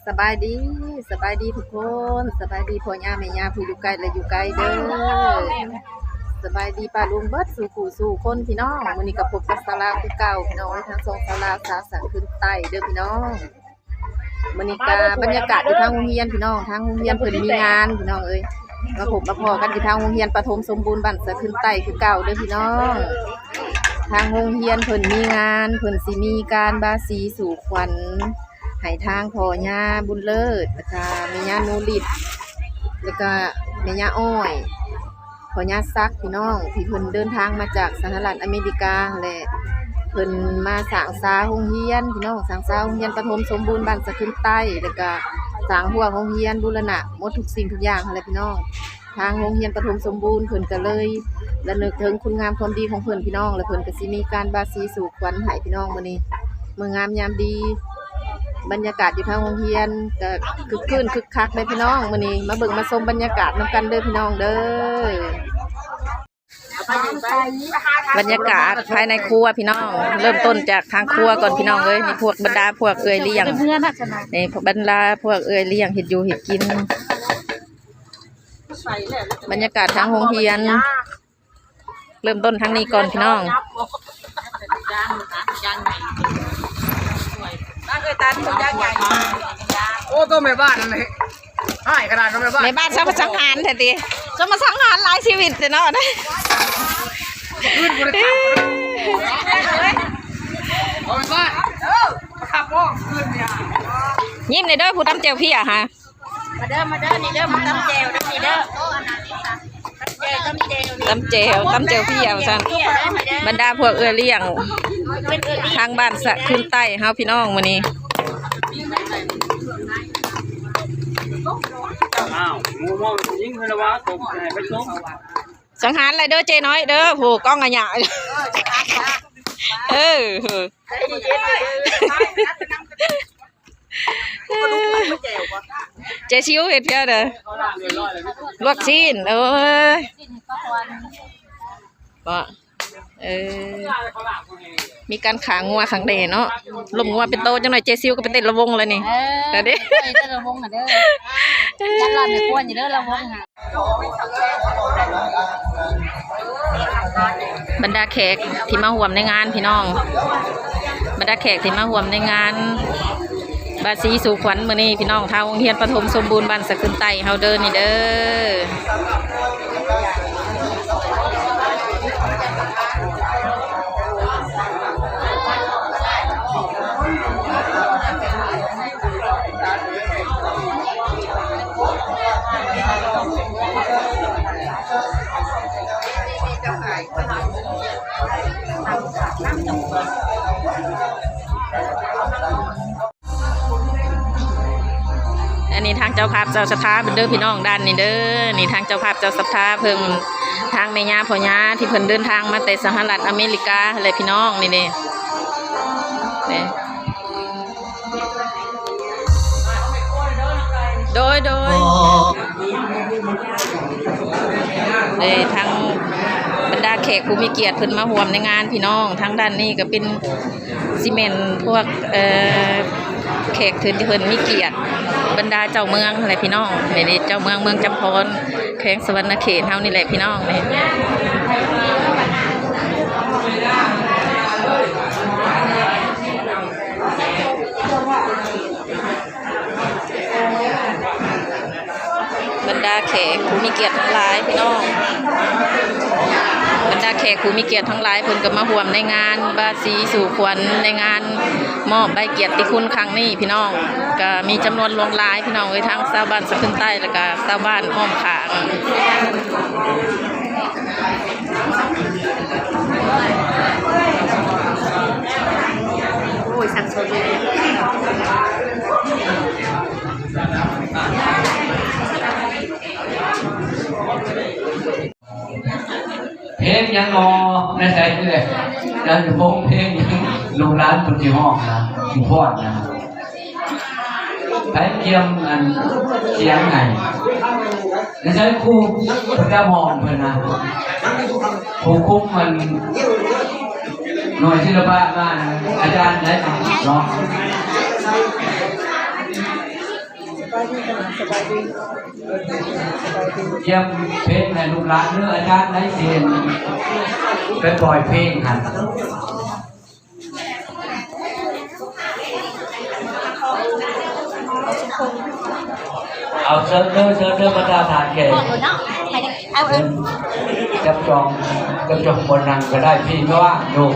ສະບາຍດີ ສະບາຍດີທຸກຄົນ ສະບາຍດີພໍ່ຍ່າແມ່ຍ່າຜູ້ຢູ່ໃກ້ ແລະ ຢູ່ໄກເດີ ສະບາຍດີປ້າລຸງເບິດສູ່ຜູ້ສູ່ຄົນພີ່ນ້ອງ. ມື້ນີ້ກໍພົບກັບສາວລາວຄືເກົ່າພີ່ນ້ອງເອີຍ ທາງຊ່ອງສາວລາວສາວສະຂຶ້ນໃຕ້ເດີພີ່ນ້ອງ. ມື້ນີ້ກະບັນຍາກາດຢູ່ທາງໂຮງຮຽນພີ່ນ້ອງ ທາງໂຮງຮຽນເພິ່ນມີງານພີ່ນ້ອງເອີຍ ມາພົບມາພໍ້ກັນຢູ່ທາງໂຮງຮຽນປະຖົມສົມບູນບ້ານສະຂຶ້ນໃຕ້ຄືເກົ່າເດີພີ່ນ້ອງ. ທາງໂຮງຮຽນເພິ່ນມີງານ ເພິ່ນຊິມີການບາສີສູ່ຂວັນໃຫ້ທາງພໍ່ຍ່າບຸນເລີດ ແລ້ວກະແມ່ຍ່ານູລິດ ແລ້ວກະແມ່ຍ່າອ້ອຍ ພໍ່ຍ່າສັກພີ່ນ້ອງ ທີ່ເພິ່ນເດີນທາງມາຈາກສະຫະລັດອາເມລິກາ ແລະ ເພິ່ນມາສ້າງສາໂຮງຮຽນພີ່ນ້ອງ ສ້າງສາໂຮງຮຽນປະຖົມສົມບູນບ້ານສະຂຶ້ນໃຕ້ ແລ້ວກະສ້າງຮົ້ວໂຮງຮຽນ ບູລະນະໝົດທຸກສິ່ງທຸກຢ່າງຫັ້ນແຫຼະພີ່ນ້ອງ. ທາງໂຮງຮຽນປະຖົມສົມບູນເພິ່ນກະເລີຍລະນຶກເຖິງຄຸນງາມຄວາມດີຂອງເພິ່ນພີ່ນ້ອງ ແລະ ເພິ່ນກະຊິມີການບາສີສູ່ຂວັນໃຫ້ພີ່ນ້ອງມື້ນີ້ ມື້ງາມຍາມດີ. ບັນຍາກາດຢູ່ທາງໂຮງຮຽນກະຄຶກຄື້ນຄຶກຄັກເລີຍພີ່ນ້ອງ ມື້ນີ້ມາເບິ່ງມາຊົມບັນຍາກາດນຳກັນເດີພີ່ນ້ອງເດີ. ບັນຍາກາດພາຍໃນຄົວພີ່ນ້ອງ ເລີ່ມຕົ້ນຈາກທາງຄົວກ່ອນພີ່ນ້ອງເອີຍ. ນີ້ພວກບັນດາພວກເອື້ອຍລ້ຽງ ນີ້ບັນດາພວກເອື້ອຍລ້ຽງເຮັດຢູ່ເຮັດກິນ. ບັນຍາກາດທາງໂຮງຮຽນ ເລີ່ມຕົ້ນທາງນີ້ກ່ອນພີ່ນ້ອງ. ໂອ້ ໂຕແມ່ບ້ານນັ້ນ ຮ້າຍຂະໜາດເນາະແມ່ບ້ານ. ແມ່ບ້ານຊ່າງມາສັງຫານແທ້ຕິ ຊ່າງມາສັງຫານຫຼາຍຊີວິດແທ້ເນາະ. ຄືນບໍ່ໄດ້ ເອົາແມ່ບ້ານ ເອີ ມາຂັບບໍ່ຄືນນີ້. ຍິ້ມແດ່ເດີ ຜູ້ຕຳແຈ່ວເພຍຫາ. ມາເດີ ມາເດີ ນີ້ເດີ ມາຕຳແຈ່ວເດີ ນີ້ເດີ ຕຳແຈ່ວ ຕຳແຈ່ວ ຕຳແຈ່ວເພຍວ່າຊັ້ນ. ບັນດາພວກເອື້ອຍລ້ຽງທາງບ້ານສະຄືນໃຕ້ເຮົາພີ່ນ້ອງມື້ນີ້. ອ້າວ ໝູ່ມອງຜູ້ຍິງເພິ່ນລະວ່າຕົກໃຫ້ໄປຕົກ. ສັງຫານລະເດີເຈ້ນ້ອຍເດີ ໂຫ ກ້ອງອະຫຍະ ເອີ. ເຈຊິວເຮັດພຽເດີ ລວກຊີ້ນ ໂອ້ຍ ບໍ່ ເອີ ມີການຂ້າງົວຂ້າງແດ່ເນາະ ລົ້ມງົວເປັນໂຕ ຈັກໜ້ອຍເຈຊິວກໍໄປເຕັ້ນລຳວົງແລ້ວນີ້. ເອີ ນັ້ນເດ້ ໄປເຕັ້ນລຳວົງຫັ້ນເດີ ຈັກລະແມ່ຄວນຢູ່ເດີລຳວົງຫັ້ນ. ບັນດາແຂກທີ່ມາຮ່ວມໃນງານພີ່ນ້ອງ ບັນດາແຂກທີ່ມາຮ່ວມໃນງານບາສີສູ່ຂວັນມື້ນີ້ພີ່ນ້ອງ ທາງໂຮງຮຽນປະຖົມສົມບູນບ້ານສະຂຶ້ນໃຕ້ເຮົາເດີ ນີ້ເດີ. ອັນນີ້ທາງເຈົ້າພາບເຈົ້າສັດທາເພິ່ນເດີພີ່ນ້ອງ ດ້ານນີ້ເດີ ນີ້ທາງເຈົ້າພາບເຈົ້າສັດທາເພິ່ນ ທາງແມ່ຍ່າພໍ່ຍ່າທີ່ເພິ່ນເດີນທາງມາແຕ່ສະຫະລັດອາເມລິກາຫັ້ນແຫຼະພີ່ນ້ອງ ນີ້ເດ້ ນີ້. ໂດຍ ໂດຍ ເອີ ທາງບັນດາແຂກຜູ້ມີກຽດເພິ່ນມາຮ່ວມໃນງານພີ່ນ້ອງ ທາງດ້ານນີ້ກໍເປັນ ຊິແມ່ນພວກ ເອີ ແຂກທີ່ເພິ່ນມີກຽດ ບັນດາເຈົ້າເມືອງຫັ້ນແຫຼະພີ່ນ້ອງ ແມ່ນເຈົ້າເມືອງເມືອງຈຳພອນ ແຂວງສະຫວັນນະເຂດເຮົານີ້ແຫຼະພີ່ນ້ອງ ນີ້. ບັນດາແຂກຜູ້ມີກຽດທັງຫຼາຍພີ່ນ້ອງ ບັນດາແຂກຜູ້ມີກຽດທັງຫຼາຍ ເພິ່ນກໍມາຮ່ວມໃນງານບາສີສູ່ຂວັນ ໃນງານມອບໃບກຽດຕິຄຸນຄັ້ງນີ້ພີ່ນ້ອງ ກໍມີຈຳນວນຫຼວງຫຼາຍພີ່ນ້ອງເອີຍ ທັງຊາວບ້ານສະຂຶ້ນໃຕ້ ແລ້ວກໍຊາວບ້ານອ້ອມຂ້າງ. ໂອ້ຍ ສັບສົນເລີຍ ເພງຫຍັງນໍ ໃນໃສເອີຍ ນາຍພົງ ເພງຫຍັງ ລູກຫຼານເພິ່ນຊິຮ້ອງນະ ຊິຟ້ອນນະ. ໃຜກຽມອັນສຽງໃຫ້ ໃນໃສຄູ ເພິ່ນຈະມອງເພິ່ນນະ ຜູ້ຄຸມມັນໜ່ວຍສິລະປະມານະ ອາຈານໃດເນາະ. ສະບາຍດີ ສະບາຍດີ ຢ້ຽມເພັງໃຫ້ລູກຫຼານເດີ ອາຈານໄດ້ສິໄປປ່ອຍເພງຫັ້ນ. ເອົາ ເຊີນເດີ ເຊີນເດີ ບັນດາທ່ານແຂກ ຈັບຈອງ ຈັບຈອງບ່ອນນັ່ງກໍໄດ້ ພີ້ວ່າງຢູ່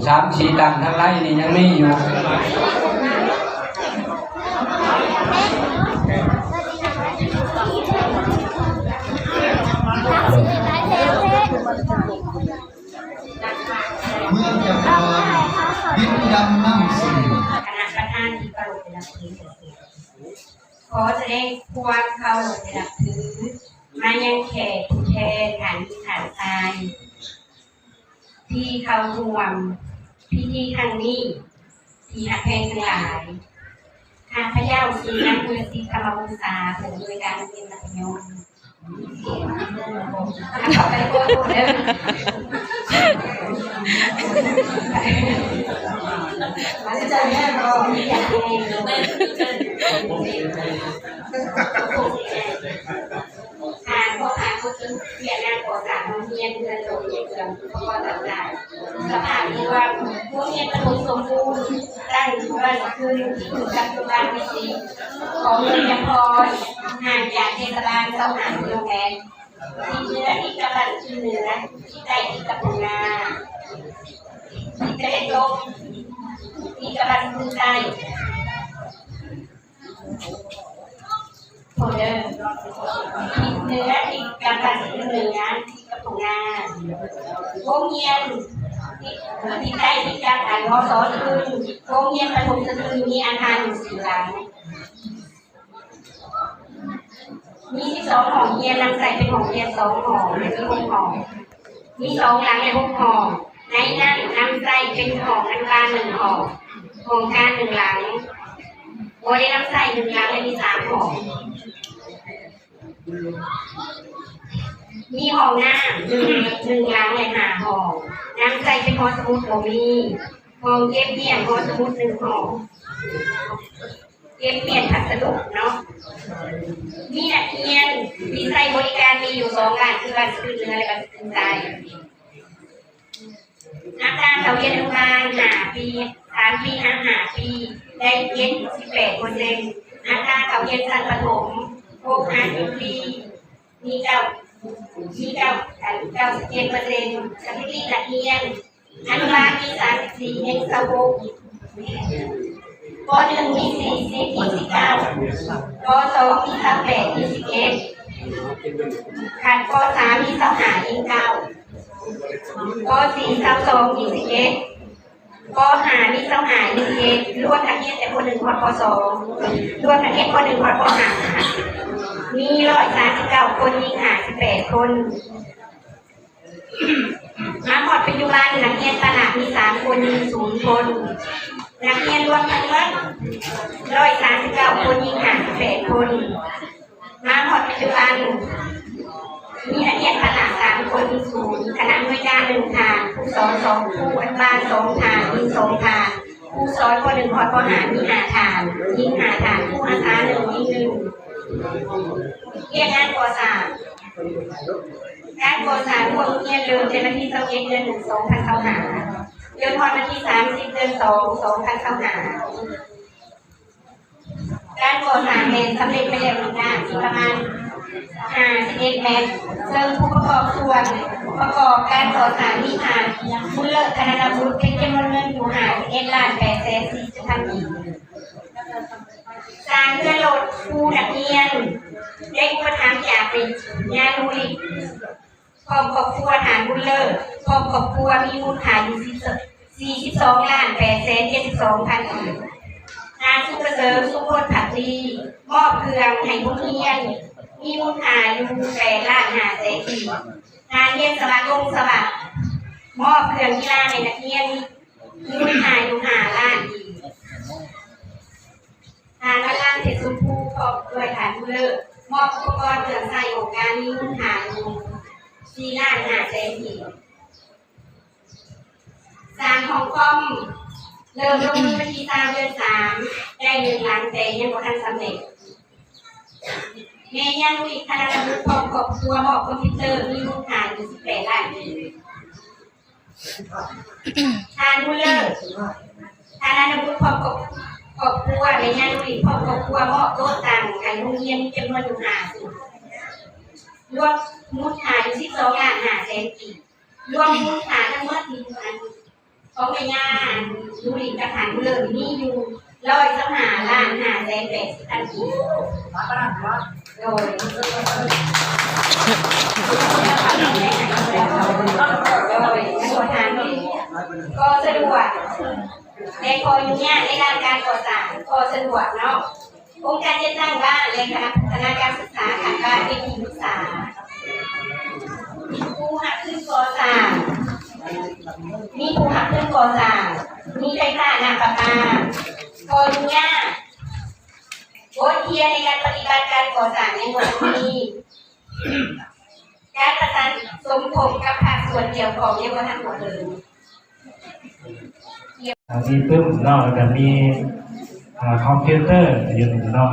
ສາມສີ່ຕັ່ງທາງໃນນີ້ຍັງມີຢູ່. ເມືອງຈຳປາ ດິນດຳນ້ຳສິງ ຄະນະປະທານທີ່ເຄົາລົບ ຂໍສະແດງຄວາມເຄົາລົບນັບຖືມາຍັງແຂກຜູ້ແທນທ່ານຍິງທ່ານຊາຍ ທີ່ເຂົ້າຮ່ວມພິທີຄັ້ງນີ້ ທີ່ຮັກແພງທັງຫຼາຍ, ຂ້າພະເຈົ້າຊື່ນາງ ບຸນລະສິດ ທຳມະວົງສາ ຜູ້ອຳນວຍການໂຮງຮຽນມັດທະຍົມ. ທ່ານພໍ່ພາຄູວຽກງານກໍ່ສ້າງໂຮງຮຽນ ເຮືອນໂຕຮຽນ ເຄື່ອງອຸປະກອນຕ່າງໆ ສະພາບລວມ ໂຮງຮຽນປະຖົມສົມບູນ ຕັ້ງຢູ່ບ້ານຂຶ້ນ ປັດຈຸບັນມີສິບ ຂອງເມືອງຈຳພອນ ຫ່າງຈາກເທດສະບານຊາວຫ້າກິໂລແມັດ. ທິດເໜືອຕິດກັບບ້ານຄືເໜືອ, ທິດໃຕ້ຕິດກັບທົ່ງນາ, ທິດຕາເວັນຕົກຕິດກັບບ້ານຄືໃຕ້. ໂທດເດີ ທິດເໜືອຕິດກັບບ້ານຄືເໜືອ, ຕິດກັບທົ່ງນາ. ໂຮງຮຽນ ທິດໃຕ້ຕິດກັບ ອັນ ມສ ສະຕື່ນ, ໂຮງຮຽນປະຖົມສະຕື່ນ ມີອາຄານຢູ່ສີ່ຫຼັງ. ມີສິບສອງຫ້ອງຮຽນ, ນຳໃຊ້ເປັນຫ້ອງຮຽນສອງຫ້ອງ ແລະ ມີຫົກຫ້ອງ, ມີສອງຫຼັງ ແລະ ຫົກຫ້ອງ. ໃນນັ້ນນຳໃຊ້ເປັນຫ້ອງອະນຸບານໜຶ່ງຫ້ອງ, ຫ້ອງການໜຶ່ງຫຼັງ, ບໍ່ໄດ້ນຳໃຊ້ໜຶ່ງຫຼັງ ແລະ ມີສາມຫ້ອງ. ມີຫ້ອງນ້ຳໜຶ່ງ ໜຶ່ງຫຼັງ ແລະ ຫ້າຫ້ອງ, ນຳໃຊ້ເປັນຫໍສະໝຸດບໍ່ມີ, ຫ້ອງເກັບຮຽນຫໍສະໝຸດໜຶ່ງຫ້ອງ. ເກັບປ່ຽນພັດສະດຸເນາະ. ມີນັກຮຽນທີ່ໃຊ້ບໍລິການມີຢູ່ສອງລ້ານ ຄືບ້ານສະຕື່ນເໜືອ ແລະ ບ້ານສະຕື່ນໃຕ້. ອັດຕາເຂົ້າຮຽນອະນຸບານຫ້າປີ ສາມປີຫາຫ້າປີ ໄດ້ເຈັດສິບແປດເປີເຊັນ. ອັດຕາເຂົ້າຮຽນຊັ້ນປະຖົມ ຫົກຫາເຈັດປີ ມີເກົ້າ ມີເກົ້າ ອັນ ເກົ້າສິບເຈັດເປີເຊັນ. ສະຖິຕິນັກຮຽນ ອະນຸບານມີສາມສິບສີ່ ຍັງຊາວຫົກ, ປໍໜຶ່ງມີສີ່ສິບ ຍິງສິບເກົ້າ, ປໍສອງມີຊາວແປດ ຍິງສິບເອັດ, ຄັນປໍສາມມີຊາວຫ້າ ຍິງເກົ້າ, ປໍສີ່ຊາວສອງ ຍິງສິບເອັດ, ປໍຫ້າມີຊາວຫ້າ ຍິງເຈັດ, ລວມນັກຮຽນແຕ່ປໍໜຶ່ງຮອດປໍສອງ, ລວມນັກຮຽນປໍໜຶ່ງຮອດປໍຫ້າ ມີຮ້ອຍສາມສິບເກົ້າຄົນ, ຍິງຫ້າສິບແປດຄົນ. ມາຮອດປັດຈຸບັນ ນັກຮຽນຕະຫຼາດມີສາມຄົນ, ຍິງສູນຄົນ. ນັກຮຽນລວມທັງໝົດ ຮ້ອຍສາມສິບເກົ້າຄົນ, ຍິງຫ້າສິບແປດຄົນ. ມາຮອດປັດຈຸບັນ ມີນັກຮຽນຕະຫຼາດສາມຄົນ, ຍິງສູນ. ຄະນະອຳນວຍການໜຶ່ງທ່ານ, ຄູສອນສອງ, ຄູອະນຸບານສອງທ່ານ, ຍິງສອງທ່ານ. ຄູສອນປໍໜຶ່ງຮອດປໍຫ້າ ມີຫ້າທ່ານ, ຍິງຫ້າທ່ານ. ຄູອາສາໜຶ່ງ, ຍິງໜຶ່ງ. ວຽກງານກໍ່ສ້າງ. ການກໍ່ສ້າງໂຮງຮຽນເລີ່ມແຕ່ວັນທີຊາວເອັດ ເດືອນໜຶ່ງ ສອງພັນຊາວຫ້າ ຈົນຮອດວັນທີສາມສິບ ເດືອນສອງ ສອງພັນຊາວຫ້າ. ການກໍ່ສ້າງແມ່ນສຳເລັດໄປແລ້ວໜຶ່ງດ້ານ ປະມານຫ້າສິບເອັດແມັດ, ເຊິ່ງຜູ້ປະກອບສ່ວນປະກອບການກໍ່ສ້າງມີທ່ານ ບຸນເລີດ ທະນານະບຸດ ເປັນຈຳນວນເງິນຢູ່ຫ້າສິບເອັດລ້ານແປດແສນສີ່ສິບພັນກີບ. ສ້າງເຮືອລົດຄູນັກຮຽນ ໄດ້ອຸປະຖຳຈາກແມ່ຍາລູລິກ ພ້ອມຄອບຄົວ. ທ່ານບຸນເລີດ ພ້ອມຄອບຄົວ ມີມູນຄ່າຢູ່ສິບ ສີ່ສິບສອງລ້ານແປດແສນເຈັດສິບສອງພັນກີບ. ທ່ານສຸກປະເສີມ ສຸພົນພັກດີ ມອບເຄື່ອງໃຫ້ໂຮງຮຽນ ມີມູນຄ່າຢູ່ແປດລ້ານຫ້າແສນກີບ. ທ່ານຮຽນສະຫວັດ ວົງສະຫວັດ ມອບເຄື່ອງກິລາໃຫ້ນັກຮຽນ ມີມູນຄ່າຢູ່ຫ້າລ້ານກີບ. ທ່ານວັນລານ ເພັດຊົມພູ ພ້ອມດ້ວຍທ່ານບຸນເລີດ ມອບອຸປະກອນເຄື່ອງໃຊ້ຫ້ອງການ ມີມູນຄ່າຢູ່ສີ່ລ້ານຫ້າແສນກີບ. ສ້າງຫ້ອງຄອມ ເລີ່ມລົງມືວັນທີຊາວ ເດືອນສາມ ໄດ້ໜຶ່ງຫຼັງ ແຕ່ຍັງບໍ່ທັນສຳເລັດ. ແມ່ຍາລຸຍ ທະນານະບຸດ ພ້ອມຄອບຄົວ ມອບຄອມພິວເຕີ ມີມູນຄ່າຢູ່ສິບແປດລ້ານກີບ. ທ່ານບຸນເລີດ ທະນານະບຸດ ພ້ອມຄອບ ຄອບຄົວ ແມ່ຍາລຸຍ ພ້ອມຄອບຄົວ ມອບໂຕະຕັ່ງໃຫ້ໂຮງຮຽນ ມີຈຳນວນຢູ່ຫ້າຊຸດ ລວມມູນຄ່າຢູ່ສິບສອງລ້ານຫ້າແສນກີບ. ລວມມູນຄ່າທັງໝົດທີ່ອັນ ຂອງແມ່ຍາ ອາຍຸລິນກັບທ່ານເລີນມີຢູ່ຮ້ອຍຊາວຫ້າລ້ານຫ້າແສນແປດສິບພັນກີບ. ໂດຍ ໂດຍ ຂໍສະດວກ ແລະ ຂໍອະນຸຍາດໃນດ້ານການກໍ່ສ້າງ ຂໍສະດວກເນາະ. ອົງການຈັດຕັ້ງບ້ານ ແລະ ຄະນະພັດທະນາການສຶກສາຂັ້ນບ້ານເປັນທີ່ປຶກສາ. ຜູ້ຮັບທຶນກໍ່ສ້າງ ມີຜູ້ຮັບທຶນກໍ່ສ້າງ ມີໄຟຟ້າ ນ້ຳປະປາ. ຂໍອະນຸຍາດ ບົດຮຽນໃນການປະຕິບັດການກໍ່ສ້າງຍັງບໍ່ທັນມີ. ການປະສານສົມທົບກັບພາກສ່ວນກ່ຽວຂ້ອງຍັງບໍ່ທັນຮອດເຖິງ. ອ່າ ມີປຶ້ມເນາະ ແລ້ວກະມີ ອ່າ ຄອມພິວເຕີຢູ່ນີ້ເນາະ.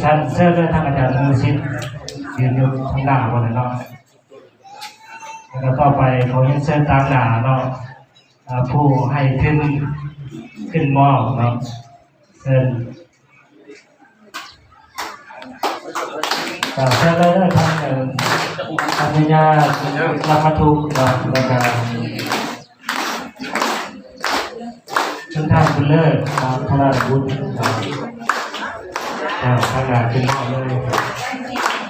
ຊັ້ນເຊີນເລີຍ ທາງອາຈານມູສິດ ຢືນຢູ່ທາງໜ້າພຸ້ນແຫຼະເນາະ. ແລ້ວກະຕໍ່ໄປ ຂໍຮຽນເຊີນຕາງໜ້າເນາະ ອ່າ ຜູ້ໃຫ້ທຶນຂຶ້ນມອບເນາະ ເຊີນ. ກໍເຊີນເລີຍເດີ ທາງ ເອີ ພັນຍາ ລຳມະທຸກເນາະ ແລ້ວກະເຊີນທ່ານບຸນເລີດ ທາງທະນານະບຸດເນາະ ອ່າ ທາງໜ້າຂຶ້ນມາເລີຍ.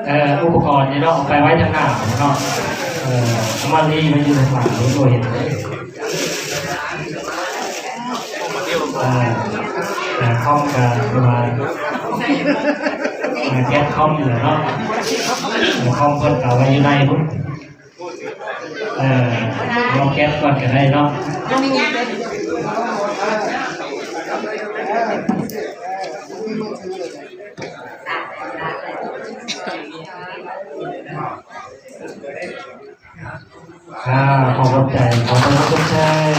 ເອີ ອຸປະກອນນີ້ເນາະ ເອົາໄປໄວ້ທາງໜ້າເນາະ ເອີ ເອົາມາລີໄວ້ຢູ່ທາງຫຼັງ ບໍ່ເຫັນເລີຍ. ເອີ ເອີ ຄອມກະຄືວ່າ ເອີ ແກັດຄອມນີ້ແຫຼະເນາະ ເອີ ຄອມເພິ່ນກະເອົາໄວ້ຢູ່ໃນພຸ້ນ. ເອີ ລອງແກັດກ່ອນກະໄດ້ເນາະ. ອ່າ ຂໍຂອບໃຈ ຂໍຕ້ອນຮັບຊົມເຊີຍ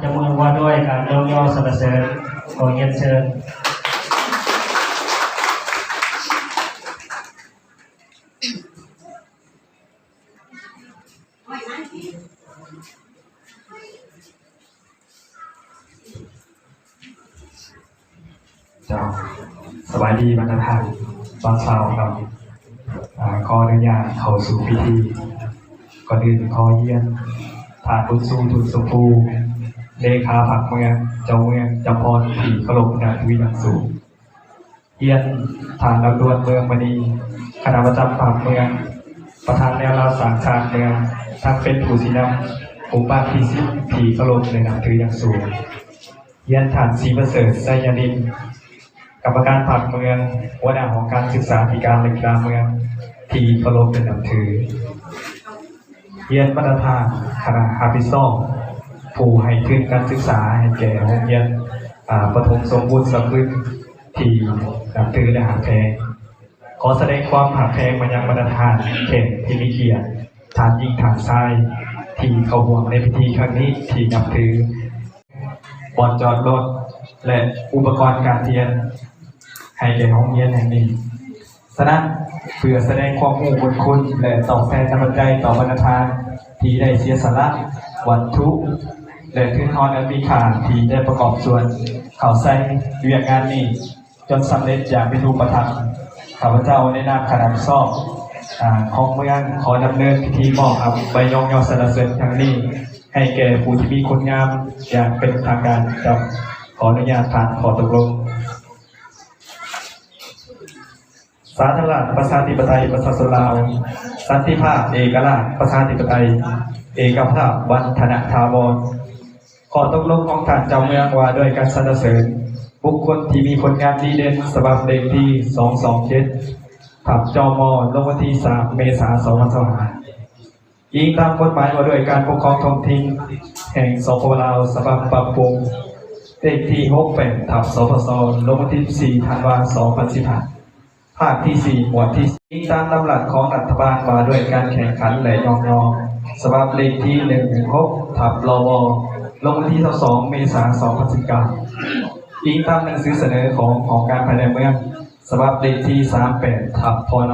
ຈະເມືອງວ່າດ້ວຍການຍ້ອງຍໍສັນລະເສີນ ຂໍຮຽນເຊີນ. ເຈົ້າ ສະບາຍດີບັນດາທ່ານບ່າວສາວເນາະ. ອ່າ ຂໍອະນຸຍາດເຂົ້າສູ່ພິທີ. ກ່ອນອື່ນຂໍຮຽນທ່ານບຸນຊູ ທຸນສົມພູ ເລຂາພັກເມືອງ ເຈົ້າເມືອງຈຳພອນ ທີ່ເຄົາລົບນັບຖືຢ່າງສູງ. ຮຽນທ່ານ ລຳດວນ ເມືອງມະນີ ຄະນະປະຈຳພັກເມືອງ ປະທານແນວລາວສ້າງຊາດເມືອງ ທັງເປັນຜູ້ຊີ້ນຳກຸ່ມບ້ານທີສິບ ທີ່ເຄົາລົບ ແລະ ນັບຖືຢ່າງສູງ. ຮຽນທ່ານ ສີປະເສີດ ໄຊຍະນິນ ກຳມະການພັກເມືອງ ຫົວໜ້າຫ້ອງການສຶກສາທິການ ແລະ ກິລາເມືອງ ທີ່ເຄົາລົບ ແລະ ນັບຖື. ຮຽນບັນດາທ່ານຄະນະຮັບຜິດຊອບ ຜູ້ໃຫ້ທຶນການສຶກສາໃຫ້ແກ່ໂຮງຮຽນ ອາ ປະຖົມສົມບູນສຳພຶດ ທີ່ນັບຖື ແລະ ຮັກແພງ. ຂໍສະແດງຄວາມຮັກແພງມາຍັງບັນດາທ່ານແຂກທີ່ມີກຽດ ທັງຍິງທັງຊາຍ ທີ່ເຂົ້າຮ່ວມໃນພິທີຄັ້ງນີ້ທີ່ນັບຖື. ບ່ອນຈອດລົດ ແລະ ອຸປະກອນການຮຽນໃຫ້ແກ່ໂຮງຮຽນແຫ່ງນີ້. ສະນັ້ນ, ເພື່ອສະແດງຄວາມຮູ້ບຸນຄຸນ ແລະ ຕອບແທນນ້ຳໃຈຕໍ່ບັນດາທ່ານທີ່ໄດ້ເສຍສະຫຼະວັດຖຸ ແລະ ທຶນຮອນອັນມີຄ່າທີ່ໄດ້ປະກອບສ່ວນເຂົ້າໃສ່ວຽກງານນີ້ ຈົນສຳເລັດຢ່າງເປັນຮູບປະທຳ, ຂ້າພະເຈົ້າໃນນາມຄະນະຮັບຜິດຊອບ ອາ ຂອງເມືອງ ຂໍດຳເນີນພິທີມອບຮັບໃບຍ້ອງຍໍສັນລະເສີນຄັ້ງນີ້ ໃຫ້ແກ່ຜູ້ທີ່ມີຄຸນງາມຢ່າງເປັນທາງການ. ຂໍອະນຸຍາດຜ່ານຂໍ້ຕົກລົງ. ສາທາລະນະລັດ ປະຊາທິປະໄຕ ປະຊາຊົນລາວ. ສັນຕິພາບ, ເອກະລາດ, ປະຊາທິປະໄຕ, ເອກະພາບ, ວັດທະນະຖາວອນ. ຂໍ້ຕົກລົງຂອງທ່ານເຈົ້າເມືອງວ່າດ້ວຍການສັນລະເສີນບຸກຄົນທີ່ມີຜົນງານດີເດັ່ນ ສະບັບເລກທີສອງສອງເຈັດ ທັບ ຈມ ລົງວັນທີສາມ ເມສາ ສອງພັນຊາວຫ້າ. ອີງຕາມກົດໝາຍວ່າດ້ວຍການປົກຄອງທ້ອງຖິ່ນແຫ່ງ ສປປ ລາວ ສະບັບປັບປຸງ ເລກທີຫົກແປດ ທັບ ສພສ ລົງວັນທີສິບສີ່ ທັນວາ ສອງພັນສິບຫ້າ ພາກທີສີ່ ໝວດທີ ອີງຕາມດຳລັດຂອງລັດຖະບານວ່າດ້ວຍການແຂ່ງຂັນ ແລະ ຍ້ອງຍໍ ສະບັບເລກທີໜຶ່ງໜຶ່ງຫົກ ທັບ ລວ ລົງວັນທີຊາວສອງ ເມສາ ສອງພັນສິບເກົ້າ. ອີງຕາມໜັງສືສະເໜີຂອງຫ້ອງການພາຍໃນເມືອງ ສະບັບເລກທີສາມແປດ ທັບ ພນ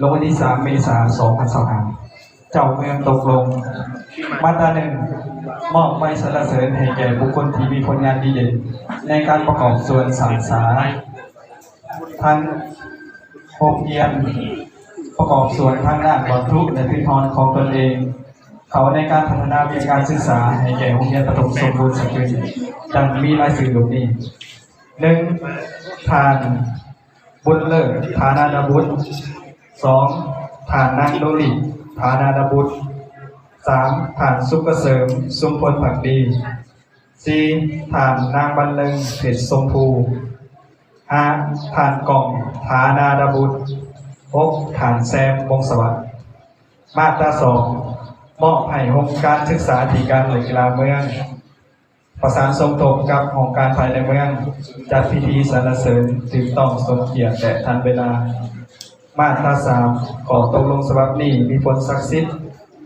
ລົງວັນທີສາມ ເມສາ ສອງພັນຊາວຫ້າ ເຈົ້າເມືອງຕົກລົງ. ມາດຕາໜຶ່ງ ມອບໃບສັນລະເສີນໃຫ້ແກ່ບຸກຄົນທີ່ມີຜົນງານດີເດັ່ນໃນການປະກອບສ່ວນສ້າງສາ ທັງໂຮງຮຽນ ປະກອບສ່ວນທາງດ້ານວັດຖຸ ແລະ ພື້ນຖອນຂອງຕົນເອງ ເຂົ້າໃນການພັດທະນາວຽກງານສຶກສາໃຫ້ແກ່ໂຮງຮຽນປະຖົມສົມບູນສະເກດ ດັ່ງມີລາຍຊື່ດັ່ງນີ້: ໜຶ່ງ ທ່ານ ບຸນເລີດ ຖານາດາບຸດ, ສອງ ທ່ານນາງ ໂນລີ ຖານາດາບຸດ, ສາມ ທ່ານ ສຸກກະເສີມ ຊຸມພົນພັກດີ, ສີ່ ທ່ານນາງ ບັນເລີງ ເພັດຊົມພູ, ຫ້າ ທ່ານ ກ້ອງ ຖານາດາບຸດ, ຫົກ ທ່ານ ແຊມ ວົງສະຫວັດ. ມາດຕາສອງ ມອບໃຫ້ຫ້ອງການສຶກສາທິການ ແລະ ກິລາເມືອງ ປະສານສົມທົບກັບຫ້ອງການພາຍໃນເມືອງ ຈັດພິທີສັນລະເສີນຖືກຕ້ອງສົມກຽດ ແລະ ທັນເວລາ. ມາດຕາສາມ ຂໍ້ຕົກລົງສະບັບນີ້ມີຜົນສັກສິດ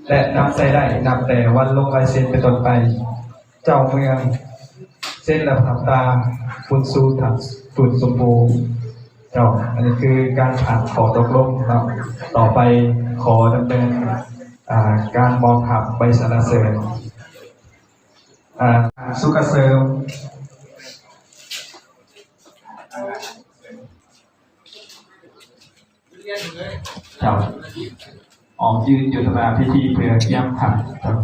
ແລະ ນຳໃຊ້ໄດ້ນັບແຕ່ວັນລົງລາຍເຊັນເປັນຕົ້ນໄປ. ເຈົ້າເມືອງ ເຊັນ ແລະ ປະທັບຕາ ບຸນຊູ ທັນ ບຸນສົມບູນ. ເຈົ້າ, ອັນນີ້ຄືການຜ່ານຂໍ້ຕົກລົງເນາະ. ຕໍ່ໄປຂໍດຳເນີນ ອ່າ ການມອບຮັບໃບສັນລະເສີນ. ອ່າ ສຸກກະເສີມ ເຈົ້າ ອອກຢືນຢູ່ໜ້າເວທີເພື່ອກຽມຮັບ. ເຈົ້າ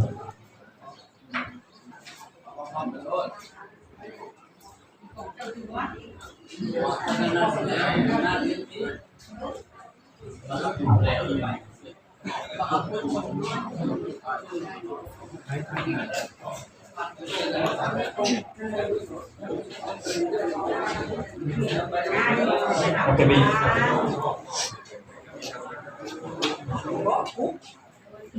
ມັນຈະມີ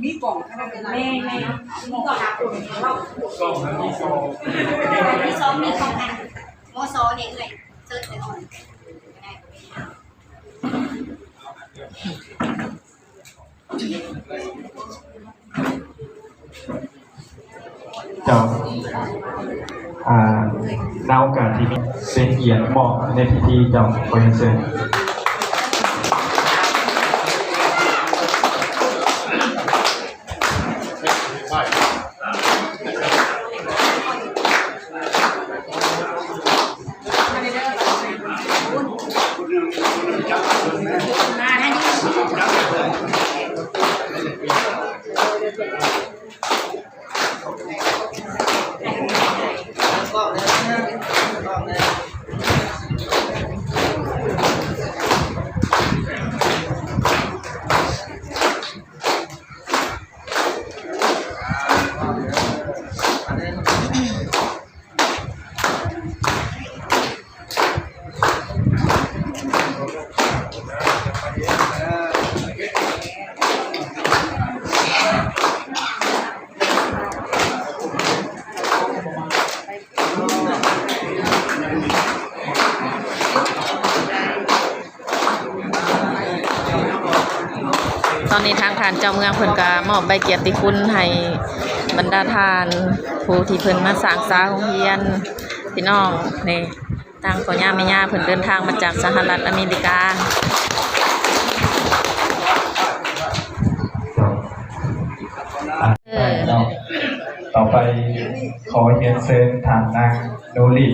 ມີກ່ອງຂະໜາດນັ້ນ ແມ່ນໆ ມີກ່ອງ ມີກ່ອງ ມີສອງ ມີສອງ ມີຂອງອັນ ມສ ນີ້ເອື້ອຍ ເຊີນໄປກ່ອນ. ເຈົ້າ ອ່າ ນາໂອກາດທີ່ເປັນກຽດມອບໃນພິທີ ເຈົ້າ ຂໍຮຽນເຊີນ. ຕອນນີ້ທາງທ່ານເຈົ້າເມືອງເພິ່ນກະມອບໃບກຽດຕິຄຸນໃຫ້ບັນດາທ່ານຜູ້ທີ່ເພິ່ນມາສ້າງສາໂຮງຮຽນ ພີ່ນ້ອງນີ້ ທາງພໍ່ຍ່າແມ່ຍ່າເພິ່ນເດີນທາງມາຈາກສະຫະລັດອາເມລິກາ. ເອີ ຕໍ່ໄປ ຂໍຮຽນເຊີນທ່ານນາງ ໂນລີ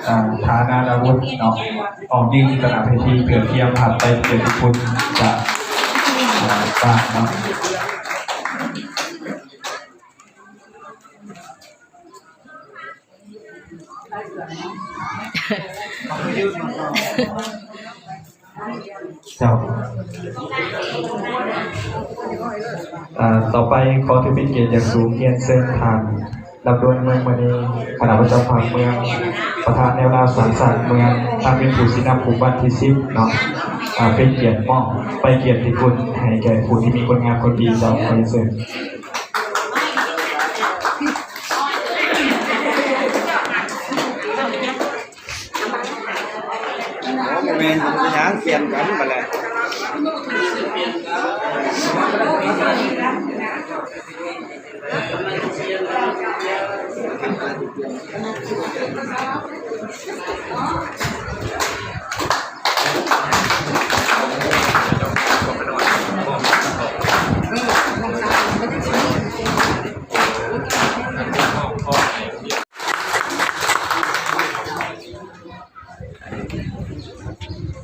ອ່າ ຖານາດາວຸດເນາະ ອອກຢືນຢູ່ຕາໜ້າເວທີ ເພື່ອກຽມຮັບໃບກຽດຕິຄຸນຈາກ ອ່າ ບ້ານເນາະ. ເຈົ້າ. ອ່າ ຕໍ່ໄປຂໍຖືເປັນກຽດຢ່າງສູງຮຽນເຊີນທ່ານ ລຳດວນເມືອງມະນີ ຄະນະປະຈຳພັກເມືອງ ປະທານແນວລາວສ້າງຊາດເມືອງ ທ່ານເປັນຜູ້ຊີ້ນຳກຸ່ມບ້ານທີສິບເນາະ ອ່າ ເປັນກຽດມອບໃບກຽດຕິຄຸນໃຫ້ແກ່ຜູ້ທີ່ມີຄຸນງາມຄວາມດີ. ເຈົ້າ ຂໍຮຽນເຊີນ. ໂອ້ ບໍ່ແມ່ນ ເປັນຫຍັງ ປ່ຽນກັນບັດແລ້ວ.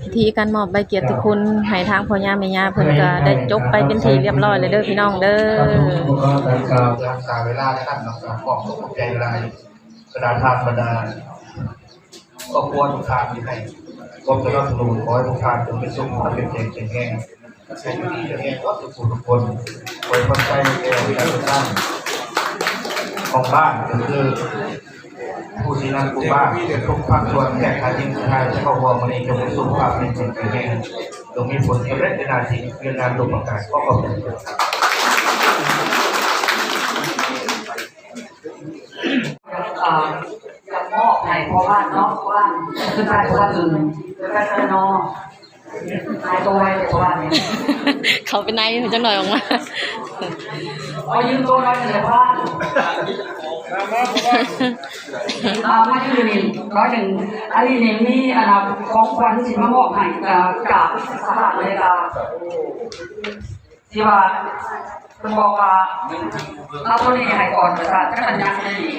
ພິທີການມອບໃບກຽດຕິຄຸນໃຫ້ທາງພໍ່ຍ່າແມ່ຍ່າເພິ່ນກະໄດ້ຈົບໄປເປັນທີ່ຮຽບຮ້ອຍແລ້ວເດີພີ່ນ້ອງເດີ. ຮັກສາເວລາແລ້ວນຳ ກະຂອບໃຈຫຼາຍ ບັນດາທ່ານ ບັນດາຄອບຄົວທຸກທ່ານທີ່ໃຫ້ຄວາມສະໜັບສະໜູນ. ຂໍໃຫ້ທຸກທ່ານຈົ່ງມີສຸຂະພາບເຂັ້ມແຂງແຂງແຮງ ໃຊ້ຢູ່ດີມີແຮງເບິດທຸກຜູ້ທຸກຄົນ. ອວຍພອນໄຊແກ່ວິຊາການຂອງບ້ານ ກໍຄືຜູ້ຊີ້ນຳກຸ່ມບ້ານ ທຸກພາກສ່ວນ ແຂກທ່ານທີ່ທ່ານເຂົ້າຮ່ວມມື້ນີ້ ຈົ່ງມີສຸຂະພາບແຂງແຮງ ຈົ່ງມີຜົນສຳເລັດໃນໜ້າທີ່ວຽກງານທຸກປະການ. ຂໍຂອບໃຈ. ຢາກ ອ່າ ຢາກມອບໃຫ້ພໍ່ບ້ານເນາະ ພໍ່ບ້ານ ຄືໃຫ້ພໍ່ບ້ານອື່ນ ຄືໃຫ້ເນາະ ຫາຍຕົວໄວເດ້ພໍ່ບ້ານນີ້ ເຂົ້າໄປໃນຈັກໜ້ອຍອອກມາ ຂໍຢືມຕົວໜ້ອຍໜຶ່ງເດີພໍ່ບ້ານ ອ່າ ມາຢືນນີ້ໜ້ອຍໜຶ່ງ. ອັນນີ້ນີ້ມີ ອັນນ່າ ຂອງຂວັນຊິມາມອບໃຫ້ ອ່າ ຈາກສະຫະລັດອາເມລິກາ. ທີ່ວ່າເພິ່ນບອກວ່າ ເອົາໂຕນີ້ໃຫ້ກ່ອນ ວ່າຊັ້ນ ຈັກມັນຍັງໄດ້ດີ.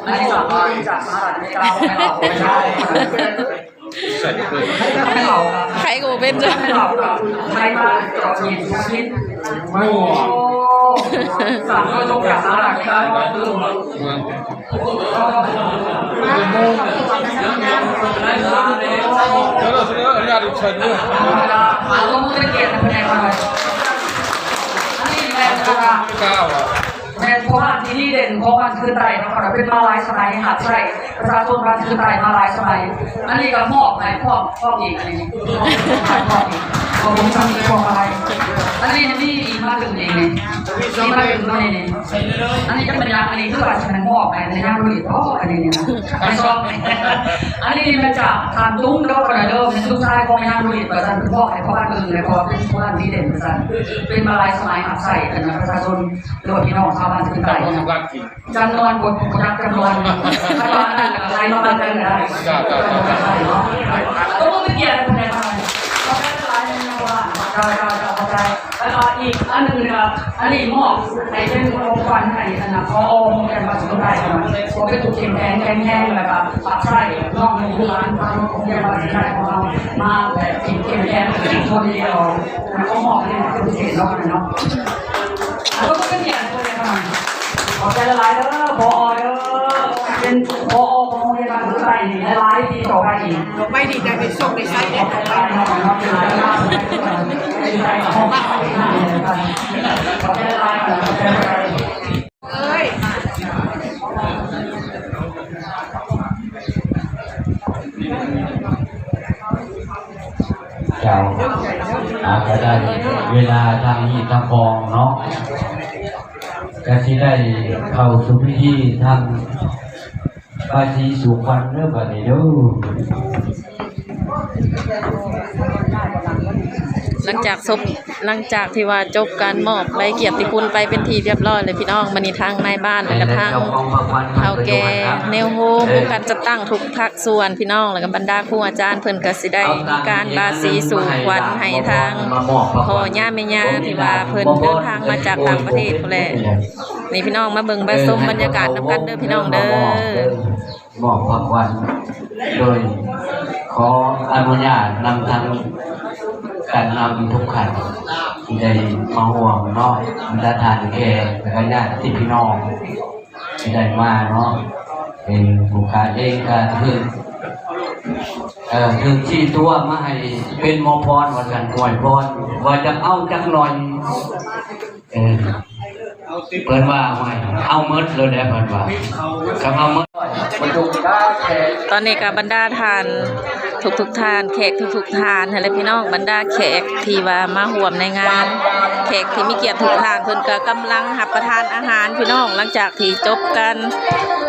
ອັນນີ້ສຳລັບຈາກສະຫະລັດອາເມລິກາ ບໍ່ແມ່ນເອົາໄປໃຊ້ ໃຜກໍບໍ່ເປັນ ໃຜມາຈອດເຢັນ ໂອ້ ສາມຮ້ອຍຕົກຈາກສະຫະລັດອາເມລິກາ. ເດີ ເດີ ອະນຸຍາດເຊີນເດີ ອັນນີ້ແມ່ນ ແມ່ນຜູ້ບ້ານທີ່ດີເດັ່ນຂອງບ້ານຄືນໃຕ້ເນາະ ເພິ່ນເປັນມາຫຼາຍສະໄໝ ຮັບໃຊ້ປະຊາຊົນບ້ານຄືນໃຕ້ມາຫຼາຍສະໄໝ. ອັນນີ້ກໍມອບໃຫ້ ມອບ ມອບອີກ ອັນນີ້ ມອບອີກ ຂອບຄຸນສາມີຂອງອາໄລ. ອັນນີ້ມີອີກມາເຖິງນີ້ ມີມາເຖິງຕົວນີ້ນີ້. ອັນນີ້ຈະເປັນຫຍັງ? ອັນນີ້ຄືວ່າຊິແມ່ນມອບໃຫ້ແມ່ນາງລຸລິດບໍ ອັນນີ້ນີ້ນະ ໄປຊອກ. ອັນນີ້ມາຈາກທ່ານຕຸ້ມເດີ ເດີ ແມ່ນລູກຊາຍຂອງແມ່ນາງລຸລິດ ວ່າຊັ້ນ ເພິ່ນມອບໃຫ້ພໍ່ບ້ານອື່ນແລ້ວ ເພາະວ່າເປັນຜູ້ບ້ານດີເດັ່ນ ວ່າຊັ້ນ ເປັນມາຫຼາຍສະໄໝ ຮັບໃຊ້ ອັນ ປະຊາຊົນ ຫຼືວ່າພີ່ນ້ອງຊາວບ້ານຄືນໃຕ້ ຈຳນວນບໍ່ ບໍ່ຈັກຈຳນວນ ຄັນວ່າອັນນັ້ນກໍໄລ່ມາເບິ່ງກັນກໍໄດ້. ເຈົ້າ ເຈົ້າ ເຈົ້າ ຕົບມືເປັນກຽດໃຫ້ເພິ່ນແດ່. ຂອບໃຈຫຼາຍໆ ເຈົ້າ ເຈົ້າ ເຈົ້າ ຂອບໃຈ. ແລ້ວກໍອີກອັນໜຶ່ງກໍ ອັນນີ້ມອບໃຫ້ເປັນຂອງຂວັນໃຫ້ອັນນ່າ ຜອ ໂຮງຮຽນບ້ານສົນໃຕ້ເນາະ ຂໍໃຫ້ທຸກເຂັ້ມແຂງ ແຂງແຮງ ແລ້ວກໍຮັບໃຊ້ນ້ອງລູກຫຼານທາງໂຮງຮຽນບ້ານສົນໃຕ້ຂອງເຮົາ ມາແບບເຂັ້ມແຂງທຸກຄົນດຽວ ແລ້ວກໍມອບໃຫ້ເປັນພິເສດເນາະ ເນາະ. ຂອບໃຈຫຼາຍໆເດີ ຜອ ເດີ ເປັນ ຜອ ຂອງໂຮງຮຽນບ້ານສົນໃຕ້ນີ້ຫຼາຍໆປີຕໍ່ໄປອີກ. ຕໍ່ໄປນີ້ຈະໄດ້ໂຊກໄດ້ໄຊແດ່. ຂອບໃຈຫຼາຍໆເນາະ ຂອບໃຈຫຼາຍໆ ເອີຍ. ເຈົ້າ ອາ ກໍໄດ້ເວລາທາງຮີດທາງຄອງເນາະ ກໍຊິໄດ້ເຂົ້າສູ່ພິທີທາງ ພາສີສູ່ຂວັນເດີ ບາດນີ້ເດີ. ຫຼັງຈາກສົບ ຫຼັງຈາກທີ່ວ່າຈົບການມອບໃບກຽດຕິຄຸນໄປເປັນທີ່ຮຽບຮ້ອຍແລ້ວພີ່ນ້ອງ, ບັດນີ້ທາງນາຍບ້ານ ແລ້ວກະທາງເຖົ້າແກ່ແນວໂຮມ ອົງການຈັດຕັ້ງທຸກພາກສ່ວນພີ່ນ້ອງ ແລ້ວກະບັນດາຄູອາຈານ ເພິ່ນກະຊິໄດ້ມີການບາສີສູ່ຂວັນໃຫ້ທາງພໍ່ຍ່າແມ່ຍ່າທີ່ວ່າເພິ່ນເດີນທາງມາຈາກຕ່າງປະເທດພຸ້ນແຫຼະ. ນີ້ພີ່ນ້ອງມາເບິ່ງມາຊົມບັນຍາກາດນຳກັນເດີພີ່ນ້ອງເດີ. ມອບຂອງຂວັນ ໂດຍຂໍອະນຸຍາດນຳທາງການນຳທຸກທ່ານທີ່ໄດ້ມາຮ່ວມເນາະ, ບັນດາທ່ານແຂກ ແລະ ກະຍາດຕິພີ່ນ້ອງທີ່ໄດ້ມາເນາະ, ເປັນຜູ້ຂ້າເອງກະຄື ກ ເອີ ຖືກຊີ້ຕົວມາໃຫ້ເປັນໝໍພອນວ່າຊັ້ນ ອວຍພອນ ວ່າຈະເອົາຈັກໜ່ອຍ ເອີ ເພິ່ນວ່າ ໂອ້ຍ ເອົາໝົດໂລດແຫຼະ ເພິ່ນວ່າ ຄັນເອົາໝົດ ຕອນນີ້ກໍບັນດາທ່ານ ທຸກໆທ່ານ ແຂກທຸກໆທ່ານຫັ້ນແຫຼະພີ່ນ້ອງ ບັນດາແຂກທີ່ວ່າມາຮ່ວມໃນງານ ແຂກທີ່ມີກຽດທຸກທ່ານ ເພິ່ນກໍກຳລັງຮັບປະທານອາຫານພີ່ນ້ອງ ຫຼັງຈາກທີ່ຈົບການ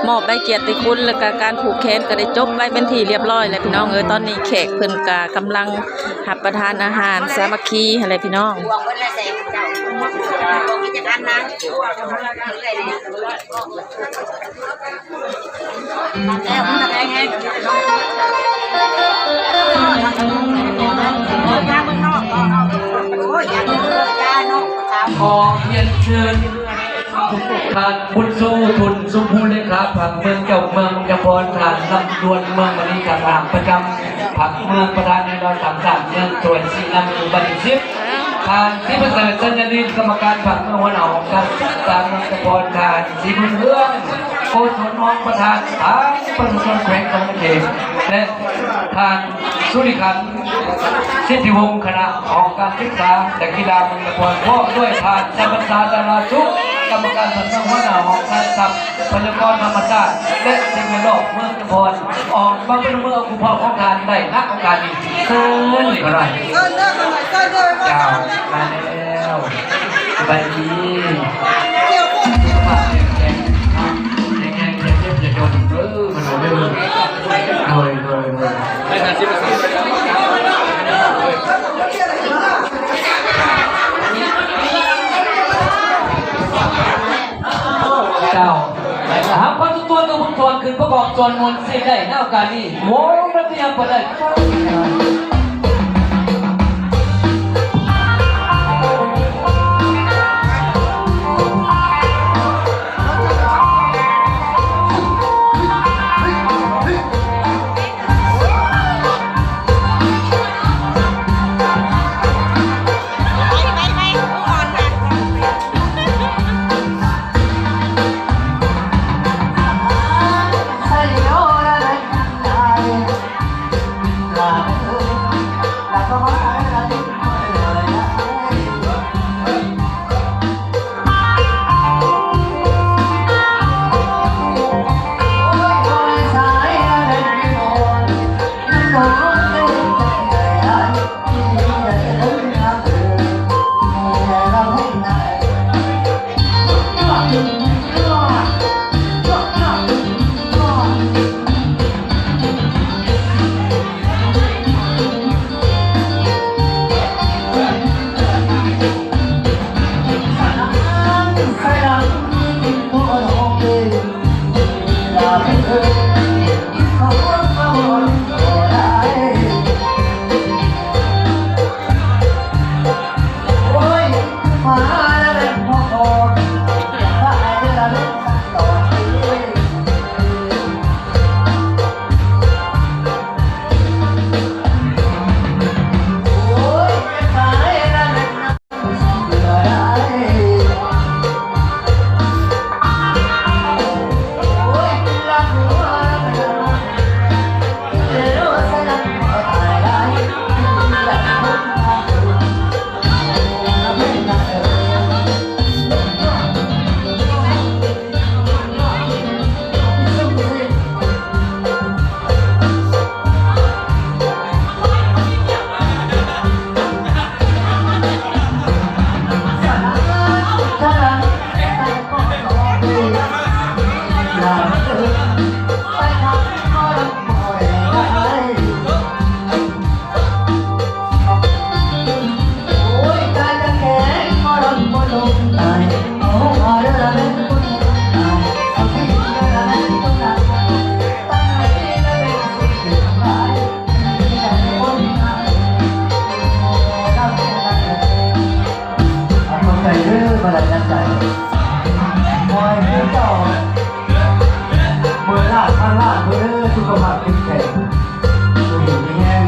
ມອບໃບກຽດຕິຄຸນ ແລ້ວກໍການຜູກແຂນກໍໄດ້ຈົບໄປເປັນທີ່ລຽບຮ້ອຍແລ້ວພີ່ນ້ອງເອີຍ. ຕອນນີ້ແຂກເພິ່ນກໍກຳລັງຮັບປະທານອາຫານສາມັກຄີຫັ້ນແຫຼະພີ່ນ້ອງ. ຂໍຮຽນເຊີນທ່ານບຸນຊູ ທຸນ ສົມພູ ເລຂາພັກເມືອງ ເຈົ້າເມືອງ ເມືອງພອນ ທ່ານລຳດວນ ເມືອງມະນີ ການທະຫານປະຈຳພັກເມືອງ ປະທານໃນລາວສ້າງຊາດ ເມືອງຖ້ວຍສີນ້ຳ ໝູ່ບ້ານທີສິບ ທ່ານ ສີປະເສີດ ສັນຍາລິນ ກຳມະການພັກເມືອງ ຫົວໜ້າຫ້ອງການສຶກສາເມືອງຕະພອນ ທ່ານ ສີບຸນເຮືອງ ໂກສົນ ຮອງປະທານ ທັງປະຊາຊົນແຂວງສະຫວັນນະເຂດ ແລະ ທ່ານ ສຸລິຂັນ ສິດທິວົງ ຄະນະຫ້ອງການສຶກສາ ແລະ ກິລາເມືອງຕະພອນ ພ້ອມດ້ວຍທ່ານ ໄຊບັນຊາ ດາລາສຸກ ກຳມະການພັກເມືອງ ຫົວໜ້າຫ້ອງການຊັບ ພະຍາກອນທຳມະຊາດ ແລະ ສິ່ງແວດລ້ອມເມືອງຕະພອນ ອອກມາປະນົມມືເອົາຜູ້ພ້ອມຂອງທ່ານໄດ້ ນະໂອກາດນີ້ ເຊີນກໍໄດ້. ເຈົ້າ ມາແລ້ວ ສະບາຍດີ ສຸຂະພາບແຂງແຮງ ແຂງແຮງ ຢ່າເຈັບຢ່າຈົນ ເອີ ມາໂດຍ ໂດຍ ໂດຍ ໂດຍ. ເຈົ້າ ຫາກປະຊາຊົນທຸກພາກສ່ວນຂຶ້ນປະກອບສ່ວນມ່ວນຊື່ນໄດ້ໃນໂອກາດນີ້ ວົງດົນຕີນຳເພິ່ນໄດ້. ຂອບໃຈເດີ ມາແລ້ວ ຂອບໃຈ ຂໍໃຫ້ເຈົ້າ ເປີດລ້ານ ພັນລ້ານເດີ ສຸຂະພາບເຂັ້ມແຂງ ຢູ່ດີມີແຮງ.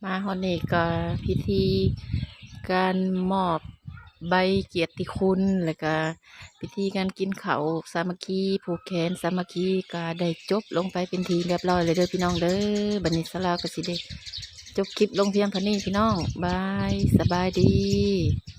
ມາຮອດນີ້ກໍພິທີການມອບໃບກຽດຕິຄຸນ ແລ້ວກໍພິທີການກິນເຂົ້າສາມັກຄີ ຜູກແຂນສາມັກຄີ ກໍໄດ້ຈົບລົງໄປເປັນທີ່ຮຽບຮ້ອຍແລ້ວເດີພີ່ນ້ອງເດີ. ບັດນີ້ສາວລາວກໍຊິໄດ້ຈົບຄລິບລົງພຽງເທົ່ານີ້ພີ່ນ້ອງ. ບາຍ ສະບາຍດີ.